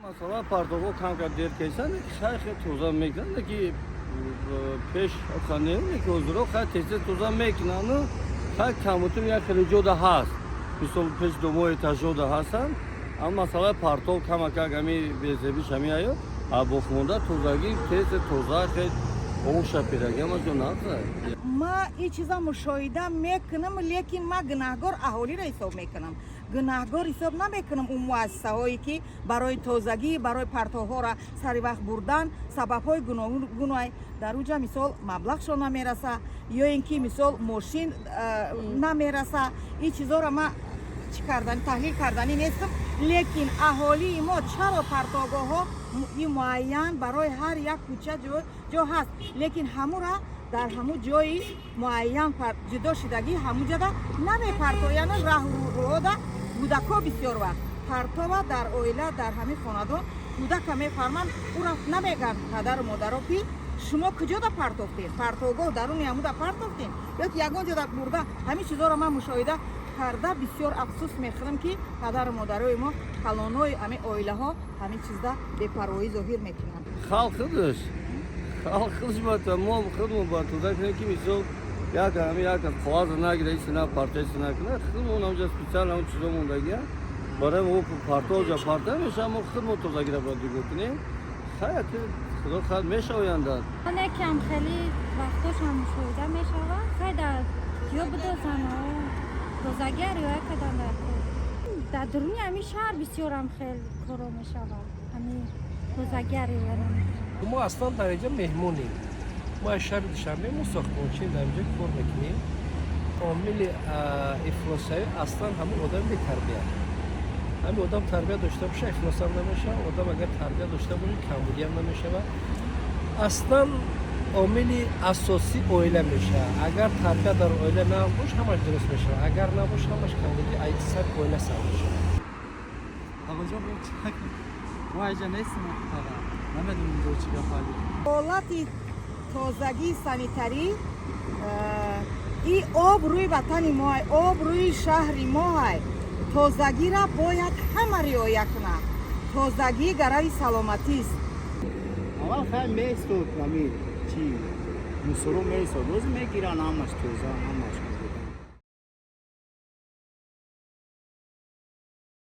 Масалан, партовҳо камкар дер кесанд, хай, хел тоза мекунанд, ки пеш не, ки ҳозиро хай тез тоза мекунанд. Хай, камутум як хеле ҷода ҳаст, мисол, пеш домои этажода ҳастанд, аммо масъалаи партов камакак ҳами безебиш ҳами аё, а боқимонда тозагӣ, тез тоза, хел оша пираги, ҳама ҷо нағза. Ма ин чиза мушоҳида мекунам, лекин ма гунаҳгор аҳолиро ҳисоб мекунам, гунаҳгор ҳисоб намекунам он муассисаҳое, ки барои тозагӣ, барои партовҳоро сари вақт бурдан. Сабабҳои гуногуне дар уҷа, мисол, маблағшон намераса ё ин ки, мисол, мошин намераса. Ин чизоро ма чӣ кардани, таҳлил карданӣ нестам, лекин аҳолии мо чаро партовгоҳҳо и муайян барои ҳар як кӯча ҷо ҳаст, лекин ҳамура дар ҳамун ҷои муайян ҷудо шудагӣ ҳамун ҷода намепартояну раҳрӯода кӯдако бисёр вақт партова дар оила, дар ҳамин хонадон кӯдака мефарманд, ӯра намегӯянд падару модаро, ки шумо куҷода партофтед, партовгоҳ даруни ҳамуда партофтед ё ки ягон ҷода бурда. Ҳамин чизоро ман мушоҳида карда, бисёр афсӯс мехӯрам, ки падару модарои мо, калонои ҳамин оилаҳо ҳамин чизда бепарвоӣ зоҳир мекунанд. Халқ худаш, халқ худаш бояд, мо худмон бояд тоза кунем, ки мисол, як ҳами як коғаза нагира, исина парта, исина куна. Худмон ҳамҷа специально ҳам чизо мондагия барои мо, партоҷа парта меша, мо худмон тозагира бояд дигор кунем. Хай, худо хоҳад, мешавояндад. Оне кам хеле вақтошам мушоҳида мешавад. Хай, дар ё бидозан, тозагия риоя кардан дар кор. Дар дуруни ҳамин шаҳр бисёрам хел коро мешавад, ҳамин тозагия риоя намекунанд. Мо аслан дар инҷа меҳмонем. Мо аз шаҳри Душанбе, мо сохтмончием, дар инҷа кор мекунем. Омили ифлосшавӣ аслан ҳамун одами бетарбия. Ҳамин одам тарбия дошта боша, ифлосам намешавад. Одам агар тарбия дошта боша, камбудиам намешавад. Аслан омили асосӣ оила мешавад. Агар тарбия дар оила набош, ҳамаш дуруст мешавад, агар набош, ҳамаш камбудӣ сари оила сар мешавад. Ағоҷон, мо айҷа нестем, намедонем ҷо чӣ гап. Ҳолати тозагии санитарӣ, и обрӯи ватани моай, обрӯи шаҳри моай. Тозагира бояд ҳама риоя кунад. Тозагӣ гарави саломатист. Аввал хай меистод, ами чи мусоро меистод, боз мегиранд, ҳамаш тоза, ҳамаш.